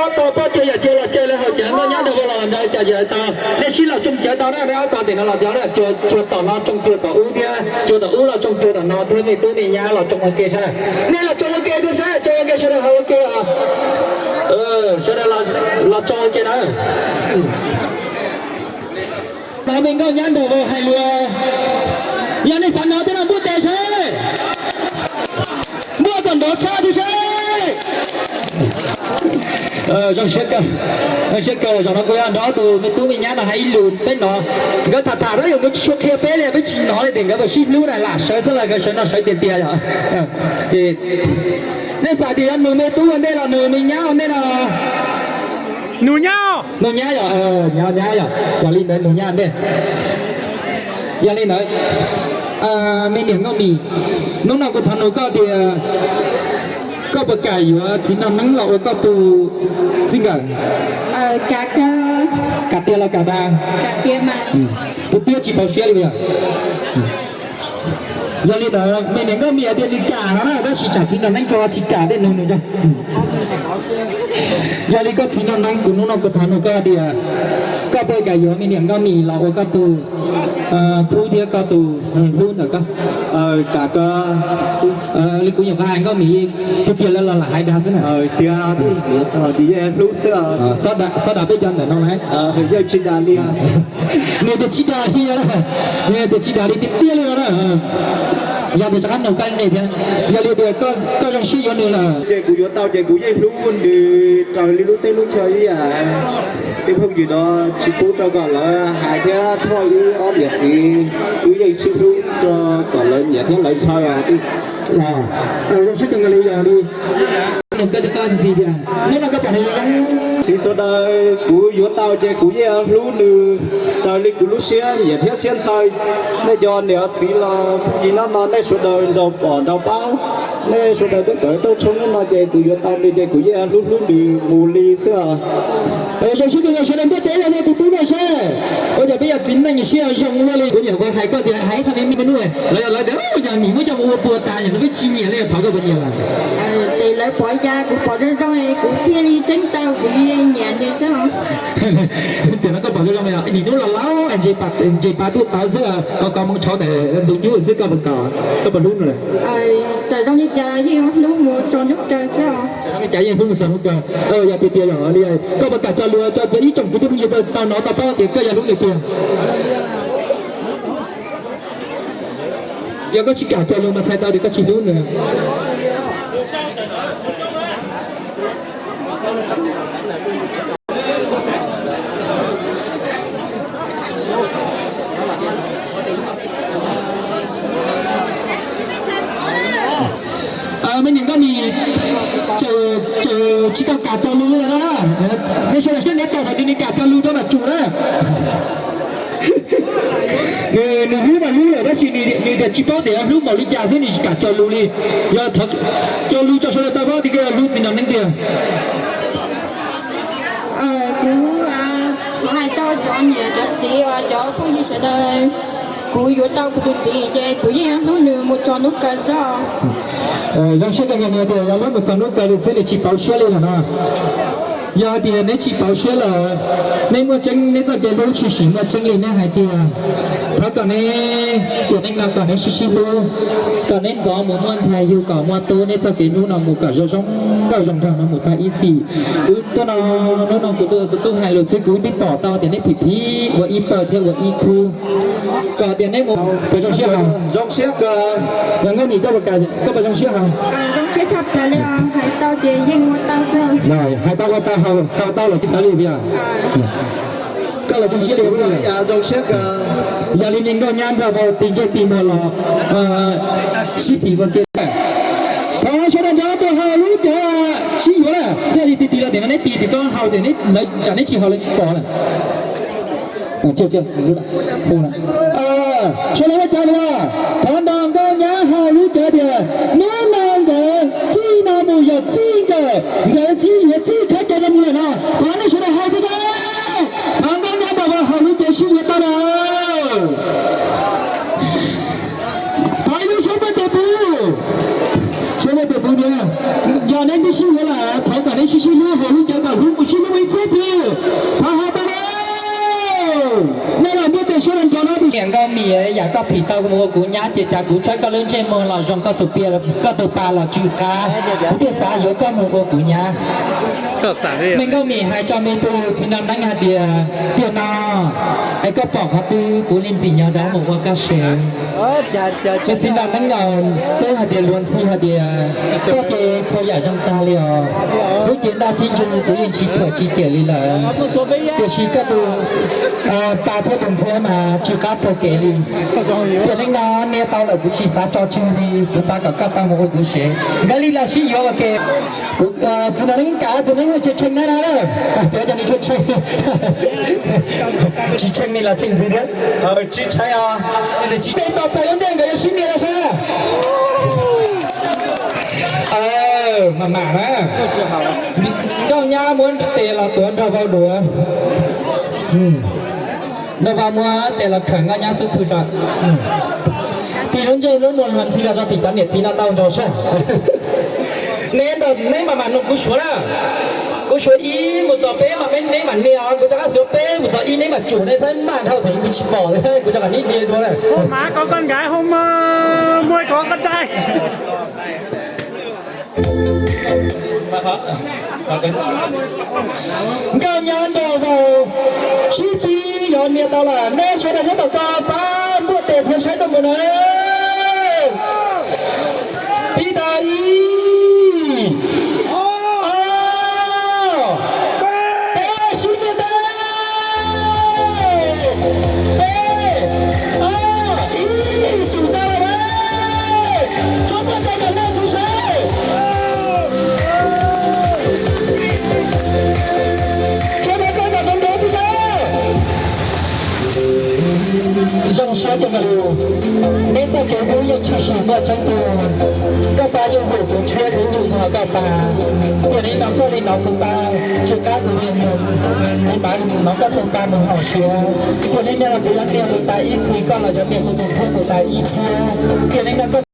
Ob tog pob cua yam cua los cawg li hauv ces nkauj nyab nrog vauv los nrog cas yawm tau. Nej sib los tsoo cawv tau na, nej ob tog tim no los cawv na, cua tom no tsoo cua tom ub thiab, cua tom ub los tsoo cua tom no thiab, me tub me nyab los tsoo ua ke saib. Nej los tsoo ua ke thiab saib, tsoo ua ke sawv daws hais ua ke. Sawv daws los tsoo ua ke na. Nov me nkauj nyab nrog vauv hais lus, yog nej xav nov thiab no npuaj tes saib, npuaj kom nrov tshaj thiab saib. Zoo siab kawg, zoo siab kawg, zaum no kuv yuav nrog ob tug me tub me nyab no hais ib lus peb nov. Nkawd tham tham xwb, nkawd tsis tshua qhia peb li, peb tsis nov li tias nkawd puas sib hlub na, lam sawv xwb los nkawd sawv no sawv tiag tiag yom. Nej xav tias yog nws me tub ua ntej los nws me nyab ua ntej no? Nws nyab, nws nyab yom, nyab nyab yom, yog li ntawd nws nyab ntej. Yog li ntawd, me niam Nkauj Mim, hnub no kuv thov nug koj tias koj puas kam yuav txiv Noj Neeb los ua koj tus txij nkawm? Kam tiag los kam dag? Tus twg tsis pauv siab li yog. Yog li ntawd me niam Nkauj Mim hais tias nws kam no na, tab sis tsam txiv Noj Neeb tso tsis kam tej nug nws. Yog li koj txiv Noj Neeb, kuv hnub no kuv thov nug koj tias koj puas kam yuav me niam Nkauj Mim los ua koj tus khub thiab koj tus hlub ntawm koj? Kam kawg. Li kuv nyuam qhuav hais Nkauj Mim, tus tiag lawv los lam hais dag xwb na. Tiag, tsis yeej hlub xwb. Xob dag peb cov ntawm no na. Yeej tsis dag li. Nws tias tsis dag li, nws tias tsis dag li tiag tiag li no na. Yog tias rov qab nug koj ib nqe thiab, yog li tias koj zoo siab yuav nws lawm ces kuv yuav tau ces kuv yeej hlub nws raws li lub teb lub chaw ib yam. Tej phooj ywg no tsis pub rau kom lawv hais thiab thov wb ob niam txiv, wb yeej sib hlub rau kom lawv nyiam thiab lawv ntshaw os. Zoo siab kawg li, yog li nug koj tus koj ntxiv tias hnub no koj pom nws zoo. Txiv sawv daws, kuv yuav tau ces kuv yeej hlub nws raws li kuv lub siab nyiam thiab siab ntshaw. Nej cov niam txiv los phooj ywg nyob no nej sawv daws nrog pom nrog paub, nej sawv daws twb kawm rooj tshoob hnub no ces kuv yuav tau nws ces kuv yeej hlub hlub nws mus li xwb os. Zoo siab kawg, sawv daws ntiaj teb yog tus tub no seb, ua cas peb yog txiv neej siab zoo luaj li. Kuv nyuam qhuav hais koj tias hais ib qho me me nuj, lawv yog lawv tias yog nim muab coj mus ua puag tas yog lawv peb tsis nyiam li, thov koj puas nyiam lawm. Ces lawv pom cas kuv pom zoo zoo kuv thiaj li tseeb tau kuv li nyiam nws xwb. Tiam no koj pom zoo zoo li nim hnub los laus ntses pas tuaj tawv xwb, kov kov moo tshauv ntawm ntug cub xwb koj puas kov, koj puas hlub nws lawm? Txawm zoo li cas yeej hlub mus txog hnub kawg xwb. Txawm zoo li cas yeej hlub mus txog hnub kawg. Yog tiag tiag yog li, koj puas kam cog lus rau ib tsoom kwv tij phooj ywg tau hnov tau paub tias koj yog hlub nws tiag? Yog koj tsis kam cog lus mas txhais tau tias koj tsis hlub nws. Me niam Nkauj Mim, tsis tau kam cog lus no na. Nej sawv daws siab ntev tau hais tias nws kam cog lus rau mam tsum na. Nws hlub mas hlub lawm tab sis nws tias tsis paub tias hlub npaum li cas xwb nws tsis kam cog lus li. Yog cog lus rau sawv daws tau paub tias koj yog hlub txiv Noj Neeb tiag. Kuv hais rau cov niam cov txiv cov phooj ywg sawv daws, kuv yuav tau kuv tus txiv ces kuv yeej hlub nws mus txog hnub kawg xwb. Zoo siab kawg nkaus tias yog hlub mus txog hnub kawg li xwb nws tsis pauv siab li lawm no. Yog hais tias neb tsis pauv siab lawm, neb muaj tseeb neb txoj kev hlub tshwm sim muaj tseeb li neb hais tias, thov kom neb tiam neej no kom neb sib sib hlub, kom neb ntxov mus muaj ntxhais yug kom muaj tub, neb txoj kev hlub no mus kom zoo zoo nkauj zoo nraug no mus tag ib txhis. Wb tuaj no, hnub no kuv tus tub hais lus xwb kuv twb pom tau tias neb phim phim ua ib pawg thiab ua ib khub. Kom tias neb mus, puas zoo siab haus? Zoo siab kawg. Yog Nkauj Mim, koj puas zoo siab haus? Zoo siab tshaj plaws li os, hais tau ces yeej ua tau xwb. Hais tau ua tau, haus tau los tsis xav li tiag. Koj los zoo siab li, zoo siab kawg. Yog li me nkauj nyab nrog vauv tis ntsej tis muag los sib phim ua ke. Thov sawv daws nrog tus haus lub cawv sib yuav na, thiaj li ti ti los tias no neb tis tias koj haus tias lawv tsam neb tsis haus lawv tsis pom na. Sawv daws ua cas li, thov nrog nkauj nyab haus lub cawv tias hnub no nkawd txij no mus yog txij nkawm, nkawd sib yuav txij thawj cawv no mus lawm no. Thov nej sawv daws haus thiab, thov nkauj nyab nrog vauv haus lub cawv sib yuav tau lawm. Thov ib lub suab npaj tes puv, suab npaj tes puv. Yog neb twb sib yuav lawm, thov kom neb sib sib hlub, hauv lub cawv kom hlub mus sib hlub ib txhiab txhis. Thov hais tau na. Nej los ntiaj teb sawv daws nrog no tus niam Nkauj Mim, yam koj phim tau mus ua kuv nyab ces cas kuv tshawb koj lub ntsej muag los zoo, koj tus pa los tsw qab, kuv thiaj xav yuav koj mus ua kuv nyab. Me Nkauj Mim hais tso me tus txiv Nraug Neeb hais tias, tiag no, es koj pom qhov twg kuv li ntxim nyob rov mus ua koj sev. Tus txiv Nraug Neeb no teb hais tias, luag ntxhi hais tias koj ces txhua yam zoo tag li os. Lub cev ntaj xib ntsug kuv yeej tsis thuam tsis cem li lawm, tiam sis koj tus pa thiab tus ntxhiab mas tsw qab puag kev li. Tiam neej no nias tau lawm kuv tsis xav tso tseg li, kuv xav kom koj tau mus ua kuv sev. Nkawd li los sib yuav ua ke. Txiv Nraug Neeb, txiv Nraug Neeb tshee tshee na, cov cov ni tshee tshee. Tsis tshee li los tshee ntxiv thiab. Tsis tshee os. Tsis peb tos txais lub ntiaj nkawd yuav sib nias los sav. Mam mam na. Nkauj nyab muab tes los tuav nraug vau duav. Nraug vau muab tes los khawm nkauj nyab xub pwg tso. Tig lub ntsej lub muag luag ntxhi los rau tim cov niam txiv no tau nraug sab. Neb ntaus neb mam mam nug kuv suav na. Kuv suav ib mus txog peb mas neb mam nias, kuv rov qab suav peb mus txog ib neb mam tsum, neb txhob maj dhau them kuv tsis pom li, kuv rov qab nim nias dua na. Mas koj koj nkav hoo mas muaj koj koj tsaib. Nkauj nyab nraug vau sib pib yuav nias tau lawm, neb sawv daws nyob tom ko pab npuaj tes thiab saib rau mus na. Pib tau ib, ob, peb, sib nias tau. Peb, ob, ib, tsum tau lawm. Tsuas muaj tes kom noj txhua saib. Tsuas muaj tes kom noj txhua saib. Zoo siab tiag mas, neb txoj kev hlub yeej tshwm sim muaj tseeb tiag. Koj pab yeej vum kuv tshiab kuv vum mog koj pab. Tiam neej no koj li no kuv pab, tsw qab kuv niag nus, kuv pab no koj tus pab mus hauv siab. Tiam neej no kuv yuav nias kuv tas ib txhis, koj los yuav nias kuv tus ntxhiab kuv tas ib txhiab. Tiam neej no koj